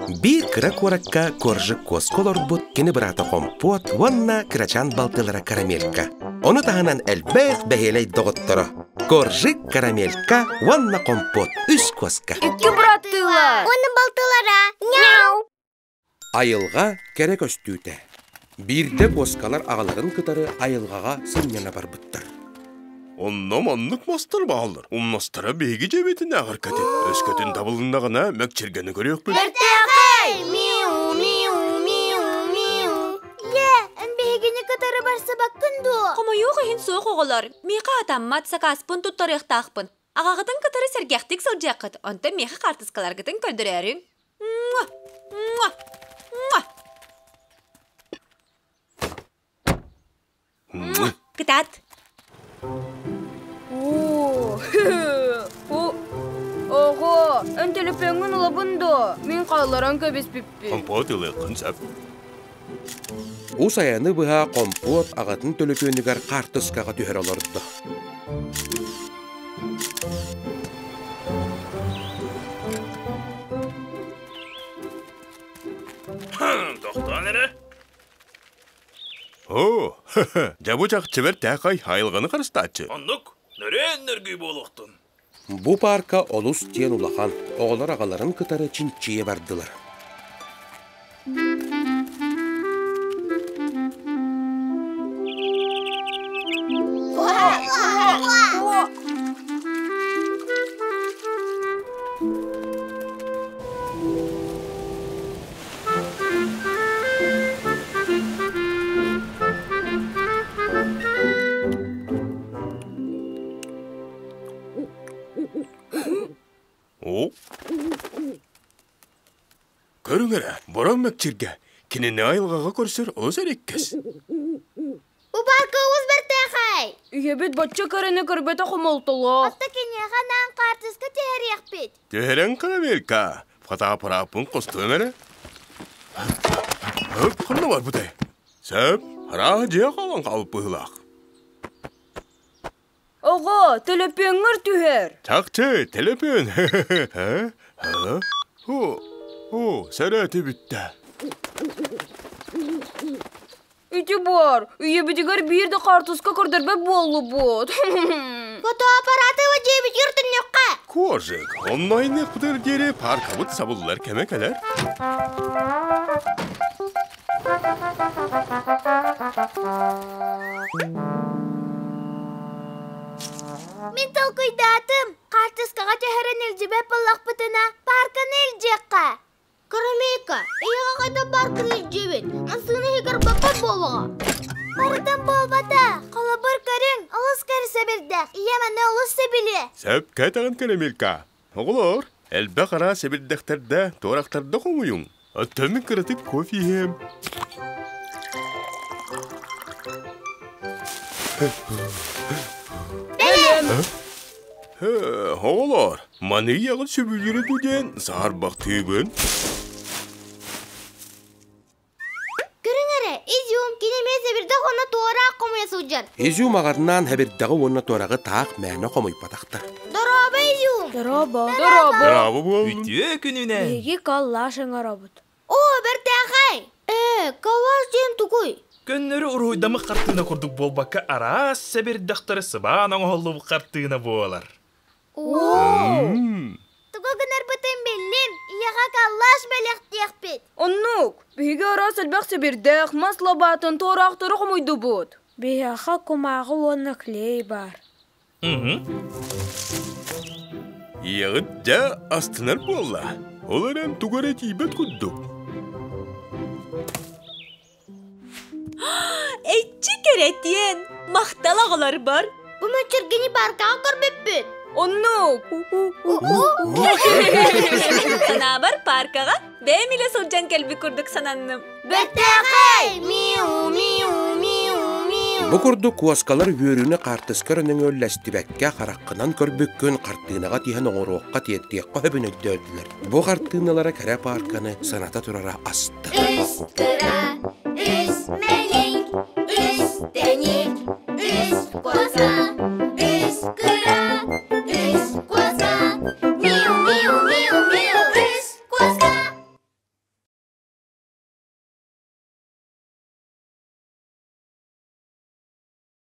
Биир кыра куоракка Коржик куоска олорбут кини быраата Хомпуот уонна кырачаан балтылара Карамелька. Ону таһынан элбэх бэһиэлэй доҕотторо Коржик, Карамелька уонна Хомпуот үс куоска. Икки быраттыылар. Уонна балтылара. Няу! Айылҕа кэрэ көстүүтэ. Биирдэ куоскалар аҕаларын кытары айылҕаҕа сынньана барбыттар. Онно маннык мастар бааллар. Умнастара биһиги дьиэбитинээҕэр кэтит. Өскөтүн табылыннаҕына мэкчиргэни көрүөхпүт. Бэртээхэй! Миу, миу, миу, миу. Ийээ, эн биһигини кытары барсыбаккын дуо? Хомойуох иһин суох оҕолор. Миэхэ атаммат, сакааспын туттарыахтаахпын. Аҕаҕытын кытары сэргэхтик сылдьыаххыт, онтон миэхэ хаартыскаларгытын көрдөрөөрүҥ. Муа! Муа! Муа! Кытаат! Оо, Оҕо, эн төлөпүөҥҥүн ылабын дуо? Мин хаалларан кэбиспиппин. Компот ылыаххын сөп. Ус айаны быһа компот аҕатын төлөпүөнүгэр хаартыскаҕа түһэр олордо. Тохтоон эрэ. Оо, дьэ бу чахчы бэртээхэй айылҕаны харыстааччы. Оннук, нөрүөн нөргүй буолуохтун. Бу паарка олус диэн улахан, оҕолор аҕаларын кытары чинчийэ бардылар. О? Көрүҥ эрэ, борон мэкчиргэ кинини айылҕаҕа көрсөр олус эриккэс. Убарка уус бэртээхэй! Ийэбит бачча кэрэни көрбөтө хомолтолоох. Отто киниэхэ анаан хаартыска түһэриэхпит. Түһэрэн карамелька, фотоаппарааппын хостуом эрэ. Хөп, ханна барбытай? Сөп, арааһа дьиэ хаалан хаалбыт быһыылаах. Оҕо, төлөпүөҥҥэр түһэр. Чахчы, төлөпүөн. О, о, сэрээти бүттэ. Ити бар, үйэбитигэр биир да хаартыска көрдөрбөт буоллубут. Фотоаппараты дьиэбитигэр төннүөххэ. Коржик, онно айныахпытыгар диэри паркабыт сабыллар кэмэ кэлэр. Мин толкуйдаатым. Хаартыскаҕа түһэрэн илдьибэт буоллахпытына, паарканы илдьиэххэ. Карамейка, эйиэхэ хайдах паарканы илдьибит? Массыына иһигэр баппат буолуоҕа. Барытын буолбата. Холобур, көрүҥ, олус кэрсэбирдээх. Ийэм аны олус сөбүлүө. Сөпкө этэҕин, Карамелька. Оҕолоор, элбэх араас сэбирдэхтэрдэ, туорахтарда хомуйуҥ. Оттон мин кыратык кофе иһиэм. Бэлэм! Оҕолоор, маны ийэҕит сөбүлүүрэ дуу диэн саарбахтыыбын. Көрүҥ эрэ, Изюм кини эмиэ сэбирдэх уонна туораах хомуйа сылдьар. Изюм аҕарнаан хэбирдэҕи уонна туораҕы таах мээнэ хомуйбатахтар. Дорообо, Изюм! Дорообо. Дорообо. Дорообо буоллун. Үтүө күнүнэн! Биһиги коллаж оҥоробут. Оо, бэртээхэй! Ээ, коллаж диэн тугуй? Көннөрү уруһуйдаммыт хартыына курдук буолбакка араас сэбирдэхтэри сыбаан оҥоһуллубут хартыына буолар. Оо! Тугу гынарбытын биллим, ийэҕэ коллаж бэлэхтиэхпит. Оннук. Биһиги араас элбэх сэбирдэх, мас лабаатын, туораахтары хомуйдубут. Биһиэхэ кумааҕы уонна клей баар. Ийэҕит дьэ астынар буолла. Ол эрэн тугу эрэ тиийбэт курдук. Эчи кэрэтиэн! Махтал оҕолорбор! Бу мөччиргини паркаҕа көрбүппүт. Оннук. Санаабар паркаҕа бэйэм илэ сылдьан кэлбит курдук сананным. Бэртээхэй! Миу, миу, миу, миу. Бу курдук куоскалар үөрүүнү хаартыска өрөнөҥө үллэстибэккэ хараххынан көрбүккүн хартыынаҕа тиһэн оҥоруохха тиэрдиэххэ сөбүн өйдөөтүлэр. Бу хартыыналара кэрэ паарканы саната турара аста. Үс кыра, үс мэник, үс тэник, үс куоска.